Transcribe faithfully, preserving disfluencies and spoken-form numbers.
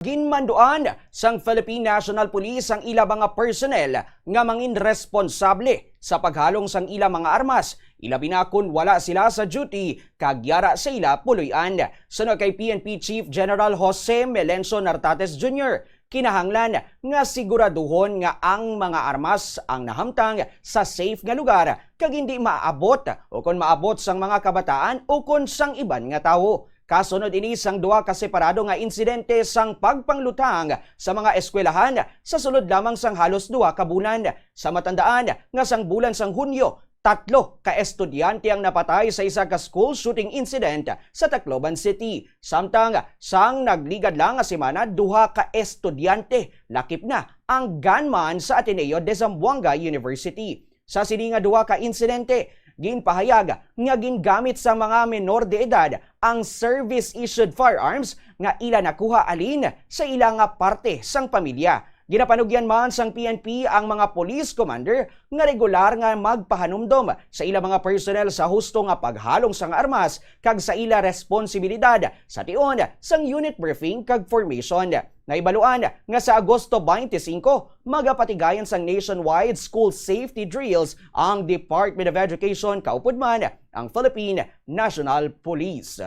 Ginmanduan sang Philippine National Police ang ila mga personnel nga mangin responsable sa paghalong sang ila mga armas, ilabi na kon wala sila sa duty kag yara sa ila puloy-an. Suno kay P N P Chief General Jose Melencio Nartates Junior, kinahanglan nga siguraduhon nga ang mga armas ang nahamtang sa safe nga lugar kag hindi maabot o kon maabot sang mga kabataan o kon sang iban nga tawo. Kasunod ini sang duha ka separado nga insidente sang pagpanglutang sa mga eskwelahan sa sulod lamang sang halos duha ka bulan. Sa matandaan nga sang bulan sang Hunyo, tatlo ka estudyante ang napatay sa isa ka school shooting incident sa Tacloban City. Samtang sang nagligad lang nga semana, duha ka estudyante lakip na ang gunman sa Ateneo de Zamboanga University. Sa sini nga duha ka insidente, ginpahayag nga gingamit sa mga menor de edad ang service-issued firearms nga ila nakuha alin sa ila nga parte sang pamilya. Ginapanugyan man sang P N P ang mga police commander nga regular nga magpahanumdom sa ila mga personnel sa husto nga paghalong sang armas kag sa ila responsibilidad sa tion sang unit briefing kag formation. Nahibaluan nga sa Agosto twenty-five, magapatigayon sang nationwide school safety drills ang Department of Education, kaupod man ang Philippine National Police.